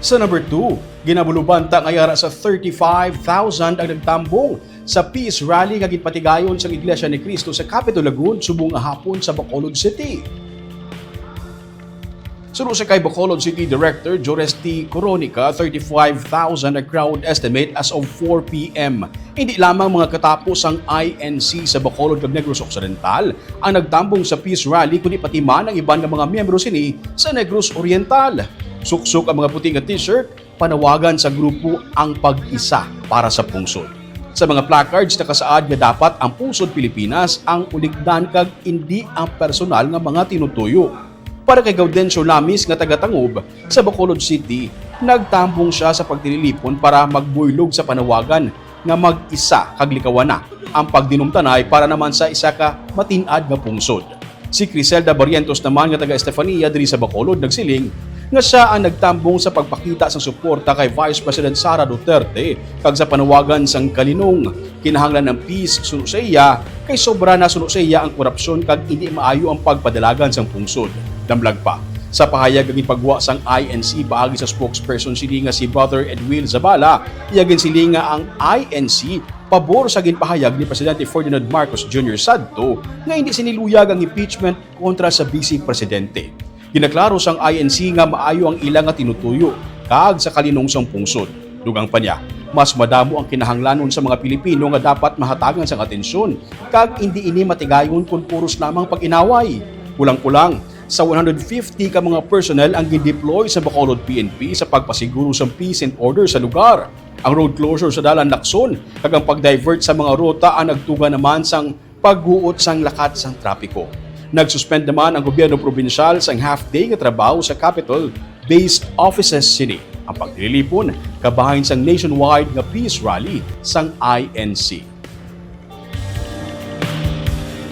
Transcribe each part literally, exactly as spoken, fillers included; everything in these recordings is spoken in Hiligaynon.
Sa number two, ginabulubanta nga yara sa thirty-five thousand ang nagtambong sa peace rally nga ginpatigayon sang Iglesia ni Cristo sa Capitol Lagod subong nga hapon sa Bacolod City. Suno sa kay Bacolod City Director Jores T. Coronica, thirty-five thousand ang crowd estimate as of four p.m. Hindi lamang mga katapo sang I N C sa Bacolod kag Negros Occidental ang nagtambong sa peace rally, kundi pati man ang iban nga mga miyembro sini sa Negros Oriental. Suksok ang mga puti nga t-shirt, panawagan sa grupo ang pag-isa para sa pungsod. Sa mga placards nakasaad nga dapat ang pungsod Pilipinas ang ulikdan kag indi ang personal nga mga tinutuyo. Para kay Gaudencio Lamis nga taga Tangub sa Bacolod City, nagtambong siya sa pagtililipon para magbuylog sa panawagan nga mag-isa kag likawan na ang pagdinumtanay para naman sa isa ka matin-ad nga pungsod. Si Criselda Barrientos naman nga taga Estefania diri sa Bacolod nagsiling nga siya ang nagtambong sa pagpakita sang suporta kay Vice President Sara Duterte kag sa panawagan sang kalinong. Kinahanglan ang peace suno sa iya, kay sobra na suno sa iya ang korupsyon kag indi maayo ang pagpadalagan sang pungsod. Damlag pa, sa pahayag nga ginpagwa sang I N C paagi sa spokesperson sini nga si Brother Edwil Zabala, iya ginsiling nga ang I N C pabor sa ginpahayag ni Presidente Ferdinand Marcos Junior sadto nga hindi sini luyag ang impeachment kontra sa Vice Presidente. Ginaklaro sang I N C nga maayo ang ila nga tinutuyo kag sa kalinong sang pungsod. Dugang pa niya, mas madamo ang kinahanglanon sa mga Pilipino nga dapat mahatagan sang atensyon, kag indi ini matigayon kon puros lamang pag-inaway. Kulang-kulang, sa one hundred fifty ka mga personnel ang gin-deploy sa Bacolod P N P sa pagpasiguro sang peace and order sa lugar. Ang road closure sa Dalan Lacson kag ang pag-divert sa mga ruta ang nagtuga naman sang pagguot sang lakat sang trapiko. Nag-suspend naman ang gobyerno probinsyal sang half-day nga trabaho sa Capitol-based offices sini. Ang pagtililipon kabahin sang nationwide nga peace rally sang I N C.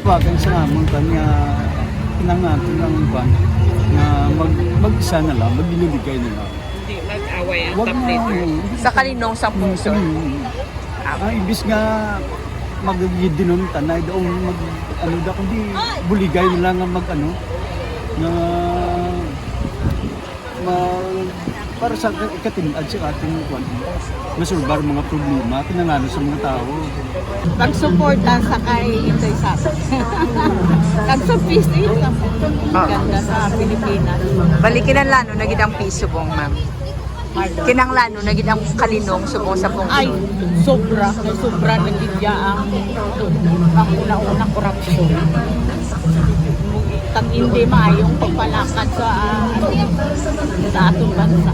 Bagan sa amon kanya, kinahanglan natin lang kwan, nga mag-, mag-isa na lang, magliligay na lang. Hindi mag-away ang Wag na, tapos. Sa kalinong sa pungsod. Mm. Ah, imbis nga magdinumtanay daw, mag, ano daw, kundi buligay nila nga mag, ano, nga ma-, para sa ikatin-ad sa ating, kwan, masulbar mga problema, kinangano sa mga tao. Pagsuporta sa kay Inday Sara. Kag sa peace, eh, sa ganda sa Pilipinas. Bali, kinahanglan na gid ang peace subong, ma'am. Kinahanglan na gid ang kalinong subong sa pungsod. Ay, sobra. Sobra na gid ya ang, ang una-una korupsyon. Kag hindi maayong pagpalakad sa, ah, ano, sa atong bansa.